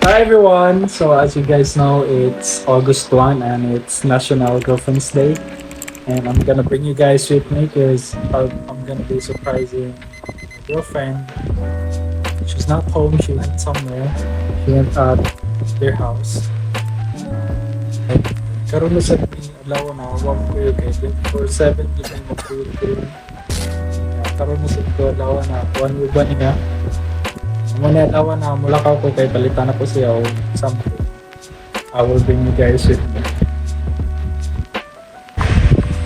Hi everyone! So as you guys know, it's August 1 and it's National Girlfriend's Day. And I'm gonna bring you guys with me because I'm gonna be surprising my girlfriend. She's not home, she went somewhere. She went at their house. And karon na sa adlaw na wa ko kayo kay 24/7 gid mo ko. Karon na sa adlaw na kuan mo ba niya? Mo na adlaw na mulakaw ko kay palitan ako siya o something. I will bring you guys with me.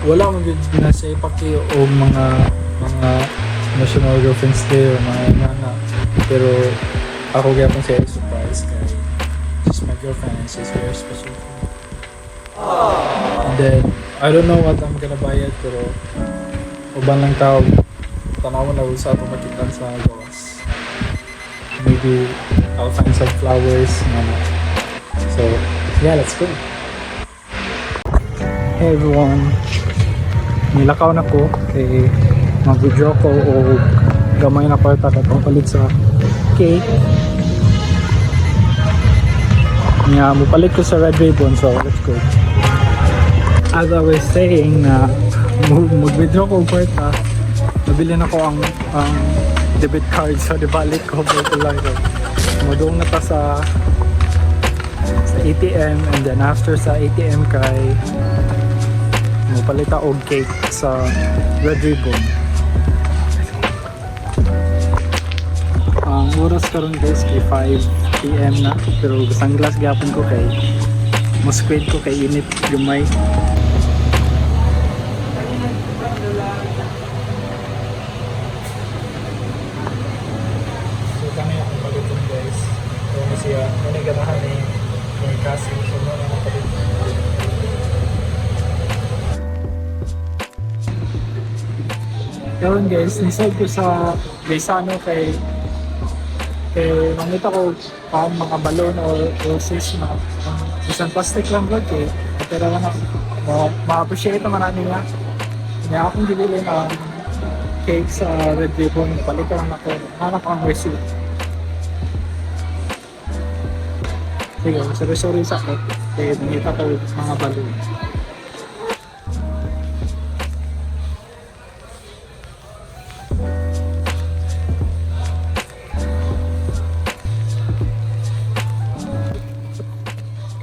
Wala mo gyud na siya ipaki o mga National Girlfriend's Day o mga ingana. Pero ako gyapon siya surprise kay she's my girlfriend and she's very special to me. And then, I don't know what I'm gonna buy it, pero uban lang tao, tanawan na sa ato makita sa gawas. Maybe I'll find some flowers. Nga. So, yeah, let's go. Hey everyone. Nilakaw na ko kay mag-withdraw ko o gamay na kwarta kay pampalit sa cake. Nga, mupalit ko sa Red Ribbon, so let's go. As I was saying na mag-withdraw ko og kwarta, nabili na ko ang debit card, so dibalik ko ko lang. So, modong na ta sa ATM and then after sa ATM kay mopalita og cake sa Red Ribbon. Ang oras karon guys kay 5 PM na, pero sunglass gyapon ko kay mo squid ko kay init gamay. So kami akong paliton guys. So ano siya, ano ganahan ni ni Cassie, so mo na palit. Karon guys, nisad ko sa Gaisano kay kay mangita ko pang mga balon or roses na isang plastic lang gud kay pero na ma-appreciate naman ani niya. Niya akong gibilin ang cake sa Red Ribbon, balikan lang ako. Hanap ang receipt. Sige, sorry sorry sa ako. Kaya nangita ko mga balon.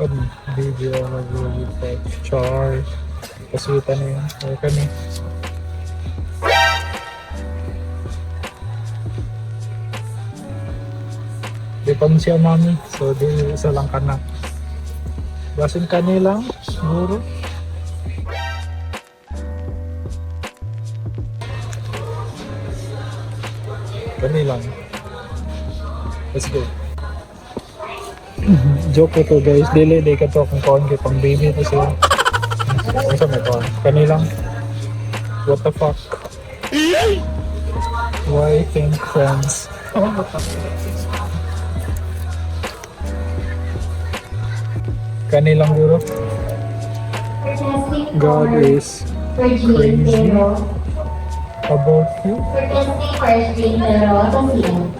Pag video mag-reflect char. Pasutan na yun. Or kami. Di pa mo siya mami. So di isa lang ka na. Basin ka nilang siguro. Kani lang. Let's go. Joke ko to guys. Dili, di ka to kung kaon kay pang baby to siya. Ano sa may kaon? Kani lang. What the fuck? Why think friends? Oh, what the fuck? Kani lang guro. Testing God for, is for Jane crazy. Pero. About you. For testing for Jane Pero. Tasino.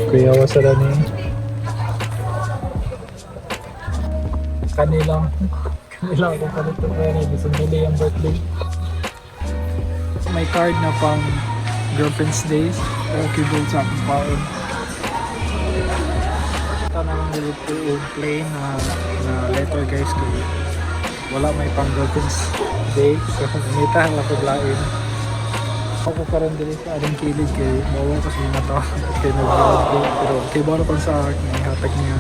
Kuya wasa ni. Kanilang kanilang akong palito pero bisan dili ang birthday. May card na pang Girlfriend's Days. Okay gold sa akong paon. Tanang dili ko og plain na letter guys kay wala may pang Girlfriend's Day. So ngita lang ko lain. Ako karon dili sa adong kilid kay mawa ko sa mga tao kay nag-vlog ko pero kay baro kon sa hatag niya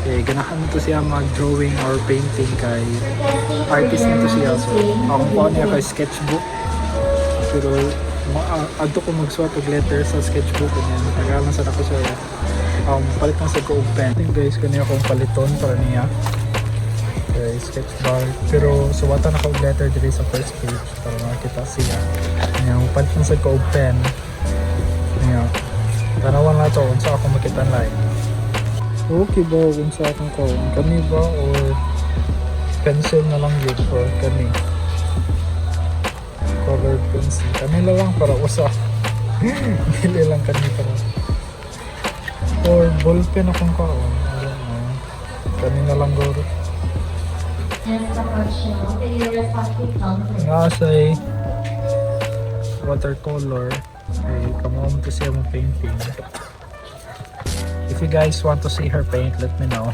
kay ganahan to siya mag-drawing or painting kay Testing for artist nito siya, so Jane akong kuha niya Tasino. kay sketchbook pero adto ko magsuwat og letter sa sketchbook and then tagalan sa ako siya palit lang sa ko og pen. I think guys kani akong paliton para niya kay sketch bar pero suwatan ako og letter diri sa first page para makita siya niya palit lang sa ko og pen niya tanawan na to unsa ako makita line. Okay ba unsa akong kaon kani ba or pencil na lang yun or kani colored pencil kanila lang para usa dili lang kani para. Or ballpen akong kaon. I don't know. Kani na lang guro. And the question, okay, your respective counter. Nga say watercolor. Okay, kamo to siya mo painting. If you guys want to see her paint, let me know.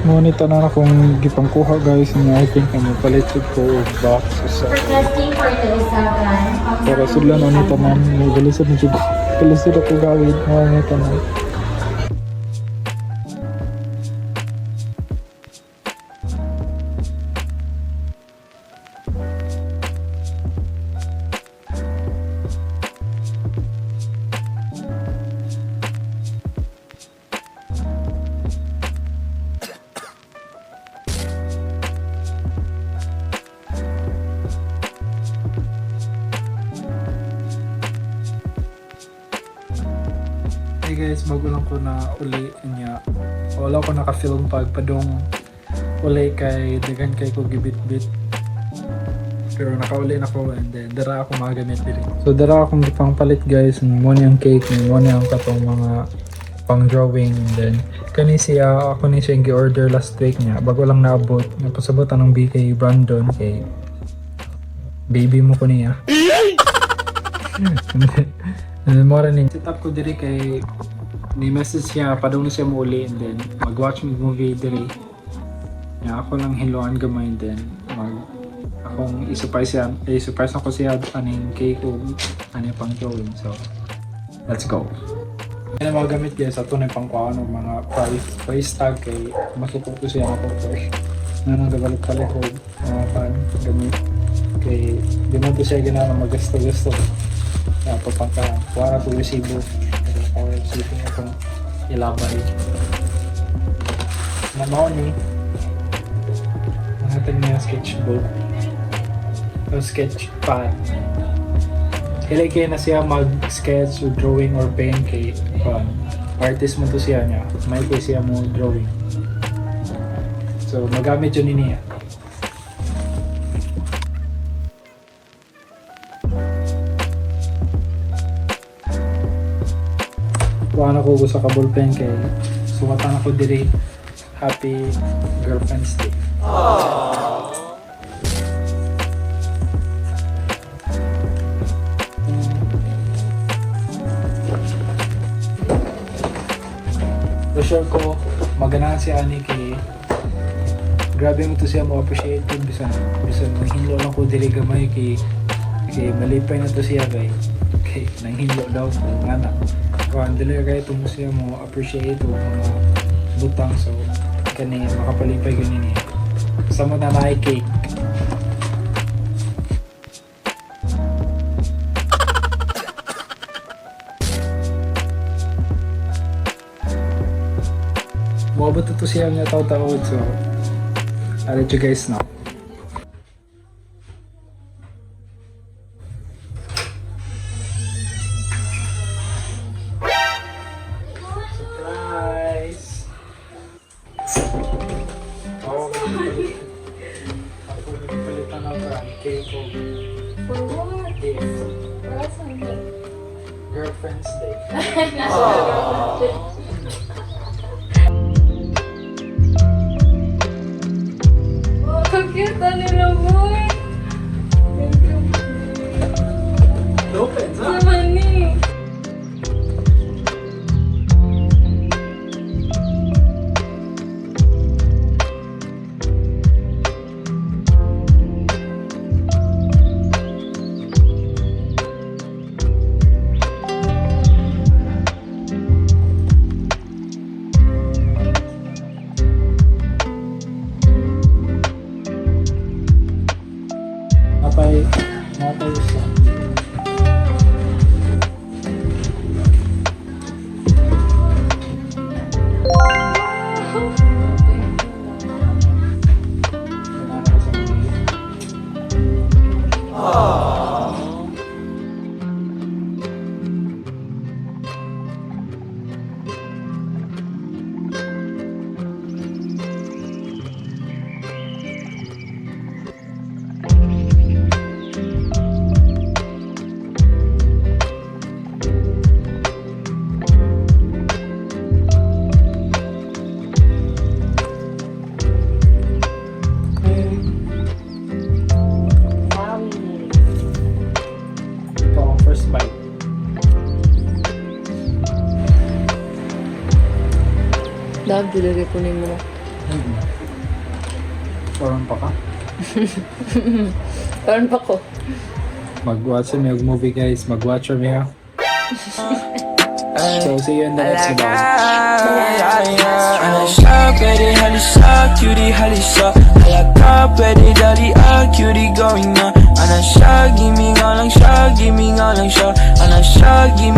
Ngunit na akong gipangkuha, guys, niya I think ano palit jud ko og box sa Requesting for the Isagan. Para sila na ni tanan may galisod na jud galisod ako gawin mo ni tanan. Hey guys, bago lang ko na uli niya. Wala ko naka-film pag padong uli kay daghan kay ko gibit-bit. Pero nakauli na ko and then dara ako magamit diri. So dara akong gipang palit, guys, mo ni ang cake, mo ni ang katong mga pang drawing and then kani siya ako ni siya gi-order last week niya. Bago lang naabot, napasabotan ng BK Brandon kay baby mo ko niya. And then, mora ni set up ko diri kay ni message siya padung na siya muuli and then mag-watch mig movie diri. Ya ako lang hiloan gamay and then mag akong i-surprise siya, i-surprise ako siya aning cake o ani pang drawing. So let's go. Ano mga gamit, guys, ato na pang kuhaan og mga price tag kay masuko ko siya ako kay nanong gabalik palihog mga pan gamit kay di mo to siya ganahan magasto-gasto. Ato pang ka kuha na ko resibo pero ako resibo nga akong ilabay na mao ni ang ating niya sketchbook o sketch pad. Kailan kaya na siya mag-sketch o drawing or paint kay artist mo to siya niya. May kay siya mo drawing. So magamit yun niya. Kuha na ko sa ka ballpen kay sumatan ako diri Happy Girlfriend's Day. So sure ko maganahan si ani kay grabe mo to siya mo appreciate kung bisan bisan nanghinlo lang ko diri gamay kay kay malipay na to siya kay nanghinlo daw ko ngana kuan dili kay to mo siya mo appreciate og mga butang, so kani makapalipay gani niya sa mo na naay cake. Moabot na to siya nga taw-taod, so I'll let you guys know. Surprise! Oh, ako nagpalitan ng brand cake o For what? Gift. Wala sa akin. Girlfriend's Day. National Girlfriend's Day. Oh, ang cute ah nila, boy. Thank you. Open, Sa mani. Love, dili ko nimo. Karon pa ka? Karon pa ko. Mag-watch mi og movie, guys. Mag-watch mi ha. So see you in the next vlog. Ano siya, pwede halisa, cutie halisa. Halaka, pwede dali, ah, cutie going na. Ano siya, gimme nga lang siya, gimme nga lang siya. Ano siya, gimme.